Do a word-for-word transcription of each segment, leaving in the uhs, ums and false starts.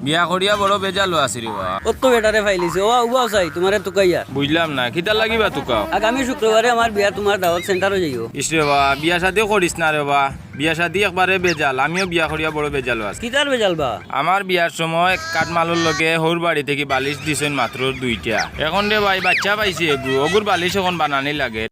বিয়া করিয়া বড় বেজালো আছি রে বা। অত বেটারে ফাইলিছে, ও উবাও চাই, তুমারে তুকাইয়া। বুঝলাম না, কিতার লাগি বা তুকাও? আগামী শুক্রবারে আমার বিয়া, তুমার দাওয়াত সেন্টারো যাইও। ইস রে বা, বিয়া শাদি করিস না রে বা, বিয়া শাদি একবারে বেজাল, আমিও বিয়া করিয়া বড় বেজালো আছি। কিতার বেজাল বা? আমার বিয়ার সময় কাঠমালর লগে হউর বাড়ি থাকি বালিশ দিছইন মাত্র দুইটা। এখন রে ভাই, বাচ্চা পাইছি এগু, অগুর বালিশ এখন বানানি লাগে।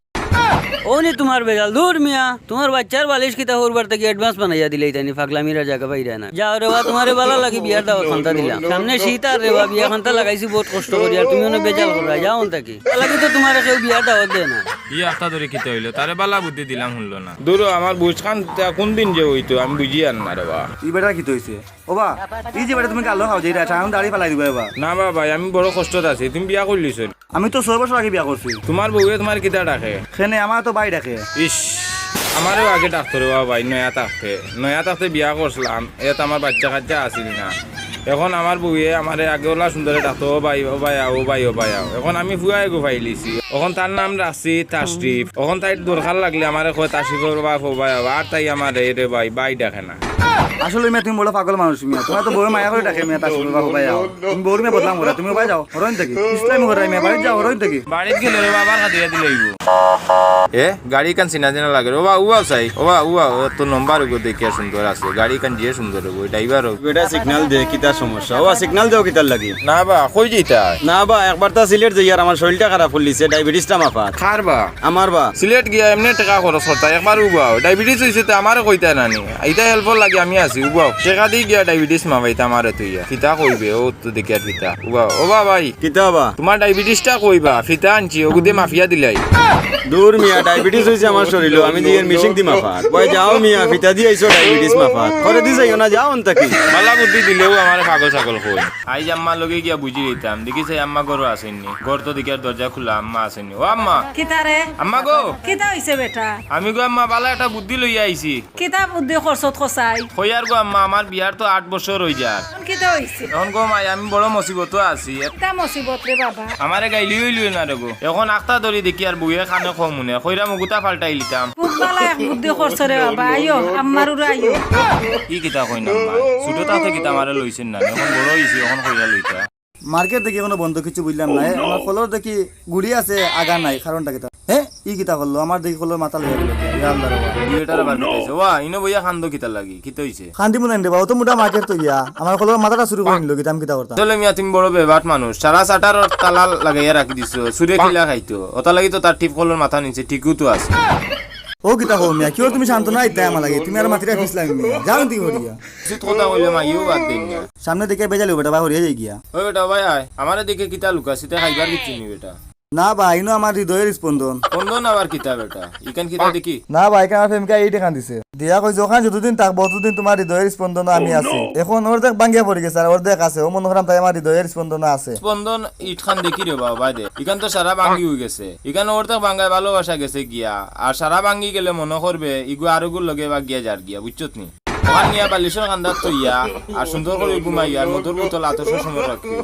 অউ নি তুমার বেজাল, দুর মিয়া, তুমার বাচ্চার বালিশ কিতা হউর বাড়ি থাকি advance বানাইয়া দিলাইতানি, ফাগলামির জাগা পাইরায় না। যাও রে বা, তুমারে বালা লাগি বিয়ার দাওয়াত খান্তা দিলাম। সামনে শীত আর রে বা, বিয়া খান্তা লাগাইছি বউত কষ্ট করি, আর তুমি অনো বেজাল কররায়, যাও অন থাকি। বালা লাগি তো তুমারে কেউ বিয়ার দাওয়াত দেয় না। ই আখতা ধরি কিতা অইলো? তারে বালা বুদ্ধি দিলাম, হুনলো না। দুরো, আমার বুঝ খান তা কুন দিন যে অইতো, আমি বুঝিয়ার না রে বা। ই বেটার কিতা অইছে? ও বা, ই যে বেটা তুমি গালো খাও যে, ইটা এখন দাড়ি ফালাই দিবা এবার। না বা ভাই, আমি বড় কষ্টত আছি, তুমি বিয়া করিলিছো নি? আমি তো ছয় বছর আগে বিয়া করছি। তুমার বউয়ে তুমারে কিতা ডাকে? কেনে, আমারে তো ভাই ডাকে। ইস, আমারেও আগে ডাকতো রে বা ভাই, নয়া থাকতে। নয়া থাকতে বিয়া করছিলাম, এত আমার বাচ্চা কাচ্চা আছিল না। এখন আমার বউয়ে আমারে আগে অলা সুন্দরে ডাকতো, "ও ভাই, ও ভাই আও, ও ভাই, ও ভাই আও।" এখন আমি ফুয়া এগু ফাইলিছি। এখন তার নাম রাখছি তাশরিফ। এখন তাইর দরকার লাগলে আমারে কয়, "তাশরিফর বাফ, ও ভাই আও।" আর তাই আমারে, রে ভাই, ভাই ডাকে না। আসলে মিয়া, তুমি বড় পাগল মানুষ মিয়া। তুমার তো বউয়ে মায়া করি ডাকে মিয়া, তাশরিফর বাফ, ও ভাই আও। তুমি বউর মিয়া বদনাম কররায়, তুমি ও ভাই যাও, হরইন থাকি। ইসলামি কররায় মিয়া, বাড়িত যাও, হরইন থাকি। বাড়িত গেলে রে বা, আবার কাটিয়া দিলে অইবো। এ, গাড়ি কান চিনা চিনা লাগে রে। ও বা, উবাও চাই। ও বা, উবাও, ও তো নম্বর ওগো দেখিয়া সুন্দর আছে। গাড়ি কান যে সুন্দর অইবো, ড্রাইভার অইবো। বেটা সিগন্যাল দে, কিতা সমস্যা? ও বা, সিগন্যাল দেও কিতার লাগি? না বা, কই যাইতায়? না বা, একবার তা সিলেট যাইয়ার আমার শরীরটা খারাপ করিলিছে, ডায়াবেটিসটা মাফাত। কার বা? আমার বা। সিলেট গিয়া এমনে টেকা খরচ করতায়, একবার উবাও। ডায়াবেটিস অইছে তে আমারে কইতায় না নি? ইতা হেল্পর লাগি আমি আছি, উবাও। টেকা দি গিয়া ডায়াবেটিস মাফাইতাম আমারে থইয়া। কিতা কইবে, ও তো দেখিয়ার কিতা। উবাও, ও বা ভাই। কিতা বা? তুমার ডায়াবেটিসটা কই বা? ফিতা আনছি, ওগুদে মাফিয়া দিলাই। দুর মিয়া, ডায়াবেটিস অইছে আমার শরীলো, আমি দি এর মেশিন দি মাফাত। ভাই যাও মিয়া, ফিতা দি আইছো ডায়াবেটিস মাফাত। ঘরে দি যাইও না, যাও অন থাকি। বালা বুদ্ধি দিলেও আমারে পাগল ছাগল কয়। আইজ আম্মার লগে গিয়া বুঝি লইতাম, দেখি চাই আম্মা ঘরো আছইন নি। ঘর তো দেখিয়ার দরজা খুলা, আম্মা আছইন নি। ও আম্মা। কিতা রে? আম্মা গো। কিতা অইছে বেটা? আমি গো আম্মা, বালা একটা বুদ্ধি লইয়া আইছি। কিতা বুদ্ধি করছত কছাই? কইয়ার গো আম্মা, আমার বিয়ার তো আট বছর অইযার। কিতা অইছে? এখন গো মাই, আমি বড় মুসিবতো আছি। কিতা মুসিবত রে বাবা? আমারে গাইলি অইলো না রে গো। এখন আখতা ধরি দেখিয়ার বউয়ে কানে কও মুনে, কইরাম অগুতা পাল্টাইলিতাম। খুব বালা এক বুদ্ধি করছো রে বাবা, আইও, আম্মার উরে আইও। ই কিতা কইন আম্মা? ছোট থাকতে কিতা আমারে লইছইন না, এখন বড় অইছি, এখন কইরা লইতা। মার্কেট দেখি এখনো বন্ধ, কিচ্ছু বুঝলাম না। এ, আমার কলর দেখি গুড়ি আছে, আগা নাই, কারণটা কিতা? হে, ই কিতা করলো? আমার দেখি কলর মাথা লইয়া গেল। ইয়া আল্লাহ রে বাবা। ই বেটার আবার কিতা অইছে? ওয়া, ইনো বইয়া কান্দো কিতার লাগি? কিতা অইছে? কান্দিমু নায় রে বাবা, অত মুটা মার্কেট তো ইয়া। আমার কলর মাথাটা চুরি করি নিলো, কিতা আমি কিতা করতাম? আসলে মিয়া তুমি বড় বেবাট মানুষ, সারা শাটারর তালা লাগাইয়া রাখি দিছো, চুরে কিলা খাইতো? অতার লাগি তো তার টিপ কলর মাথা নিছে, ঠিকউ তো আছে। ও কিতা কও মিয়া, কিওর তুমি সান্ত্বনা দিতায় আমার লাগি? তুমি আর মাতিরা ফিসলামি মিয়া। যাও ইনতে করিয়া। উচিত কথা কইলে মাইয়াও বাদ দেইন না। সামনে দেখি বেজাল অইবো বেটা, বা হরিয়া যাই গিয়া। ওই বেটা, ভাই আয়। আমারে দেখে কিতা লুকাস? ইতা খাইবার কিচ্ছু নি বেটা। না বা, ইনো আমার হৃদয়ের স্পন্দন। স্পন্দন আবার কিতা বেটা? ইখান কিতা দেখি? না বা, ইখান আমার প্রেমিকা এইট এখান দিছে। দিয়া কইছে, "ওখান যতদিন থাকবো, ততদিন তোমার হৃদয়ের স্পন্দন আমি আছি।" এখন অর্ধেক ভাঙ্গিয়া পড়ি গেছে, আর অর্ধেক আছে। ও মনো করাম তাই আমার হৃদয়ের স্পন্দন আছে। স্পন্দন ইটখান দেখি রে বাবা দে। ইখান তো সারা ভাঙ্গি অই গেছে। ইখান অর্ধেক ভাঙ্গায় ভালোবাসা গেছে গিয়া। আর সারা ভাঙ্গি গেলে মনো করবে, ইগু আরোগুর লগে বা গিয়া যার গিয়া, বুঝছত নি? ওখান নিয়া বালিশর কান্দাত থইয়া, আর সুন্দর করি ঘুমাইয়া, আর মদর বোতল আতর সময় রাখি।